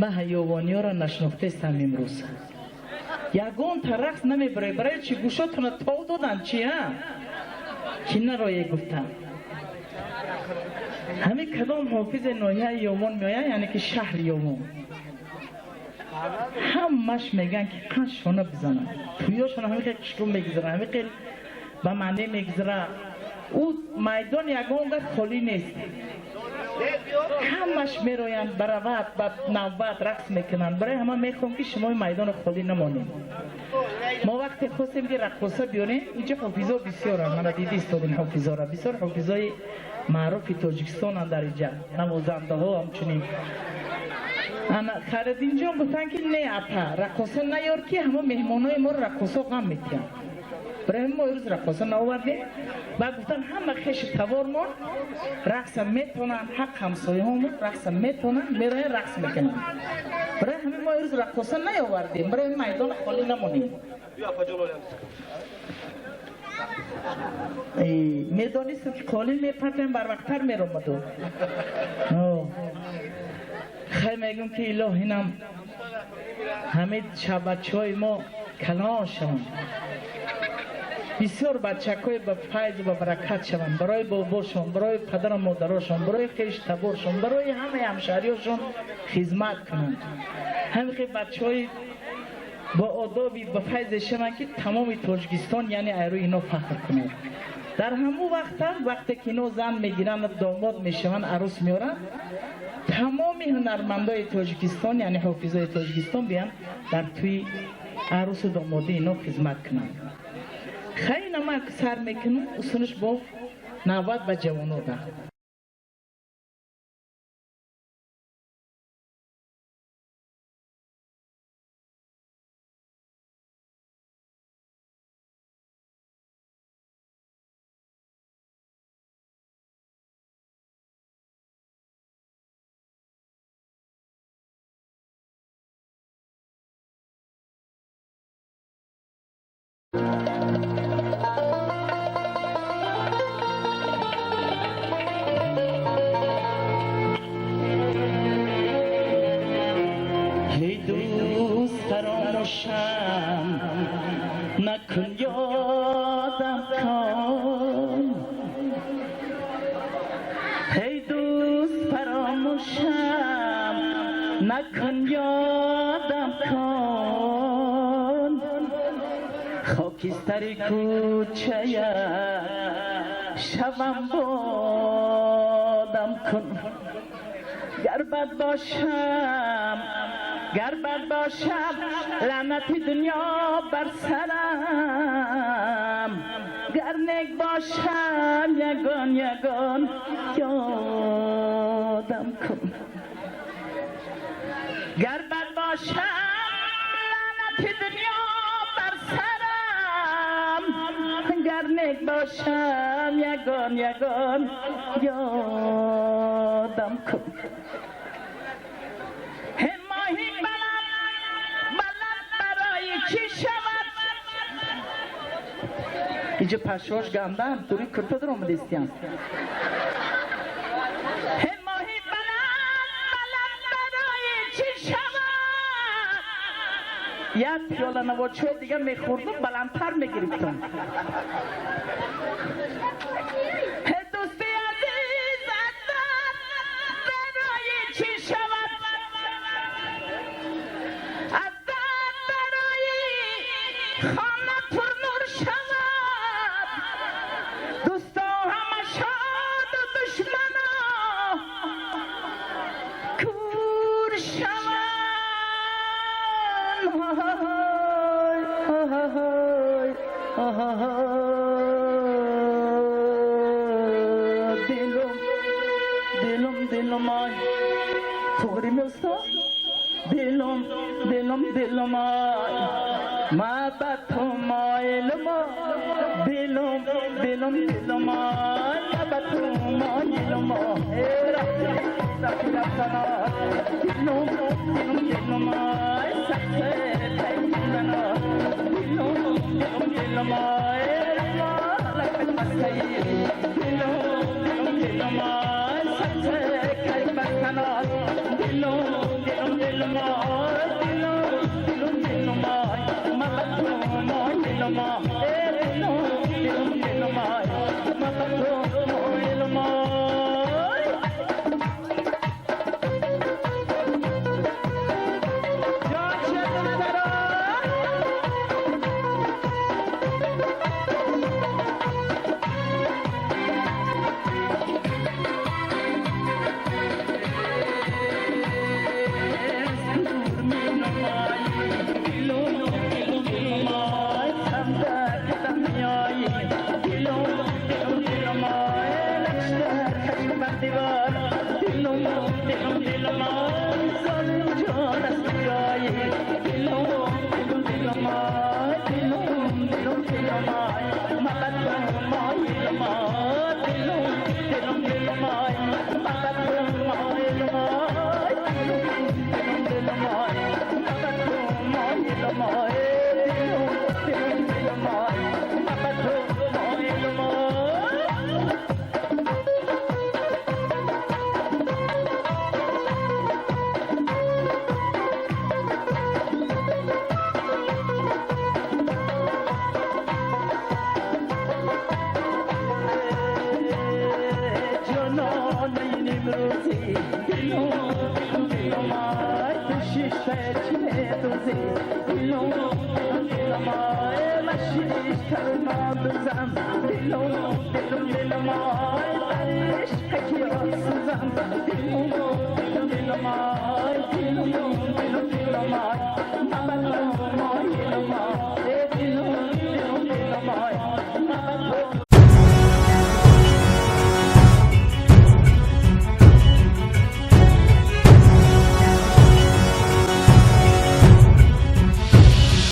Ман ҳайёвониёро нашинохтаистам имрӯз. Ягонта рақс намебаред. Барои чӣ гӯшотона тов доданд чи а? Ки нарое гуфтам. Ҳамин кадом ҳофизи ноҳияи Ёвон меояд, яъне ки шаҳри Ёвон. Ҳамаш мегӯянд ки қанд шона бизананд. Тӯёшона ҳамин хел хушрӯ мегузарад, ҳамин хел ба маъне мегузарад. Ӯ майдон ягон гап холӣ нест. Ҳамаш мероянд ба рават, ба навбат рақс мекунанд. Барои ҳама мехоҳам ки шумо майдонро холӣ намонед. Мо вақте хостем ки раққоса биёрем, инҷа ҳофизо бисёранд. Мана диди истодем ҳофизора. Бисёр ҳофизои маъруфи Тоҷикистонанд дар инҷа, навозандаҳо ҳамчунин. Ана Хайраддинҷон гуфтанд ки не апа, раққоса наёр ки ҳама меҳмонои моро раққосо ғам метиҳанд. Барои ҳамин мо имрӯз раққоса наовардем. Баъд гуфтанд ҳама хеши тавормон рақса метонанд, ҳақ ҳамсояҳомон рақса метонанд, мероянд рақс мекунанд. Барои ҳамин мо имрӯз раққоса наёвардем, барои майдон холӣ намонем. Медонистам ки қолин мепартем, барвақттар меромаду. Хай мегӯм ки илоҳ инам ҳамин шабачаҳои мо калон шаванд. Бисёр бачакҳои ба файзу ба баракат шаванд, барои бобошон, барои падару модарошон, барои хештаборшон, барои ҳамаи ҳамшаҳриёшон хизмат кунанд. Ҳамин хел бачаҳои бо одоби ба файзе шаванд ки тамоми Тоҷикистон яъне айрӯи ино фахр кунад. Дар ҳамун вақтам вақте ки ино зан мегиранд, домод мешаванд, арӯс меоранд, тамоми ҳунармандои Тоҷикистон яъне ҳофизои Тоҷикистон биёнд дар тӯи арӯсу домоди ино хизмат кунанд. Хай ина ман сар мекунам, усунаш бо навбат ба ҷавоно да. Накун ёдам кун хокистари кӯчая шавам бодам кун гар бад бошам гар бад бошам лаънати дунё бар сарам гар нек бошам ягон ягон ёдам кун гар бад бошам лаънати дунё бар сарам гар нек бошам ягон ягон ёдам кун моҳи баланд баланд барои чӣ шавад инҷо пашош гандан дури курта дар омадистиян моҳи баланд баланд барои чӣ шавад як пиёла навочои дига мехӯрдум баландтар мегирифтум дӯсти азиз аз дард барои чӣ шавад аз дард барои хона пурнур шавад дӯсто ҳама шоду душмано кур шаванд дилум дилум дилум ай туғри меусто дилум дилум дилум ай ма ба ту моилум дилум дилум дилум ай ма ба ту моилум дилум дилум дилум ай сахте паймана дилум дилум дилум ай дилум дилум дилум ай сахте каймана дилум дилум дилум ай дилум дилум дилум ай ма ба ту моилум дилум дилум дилум ай ма ба ту моилум. Dilo, dilo, dilo,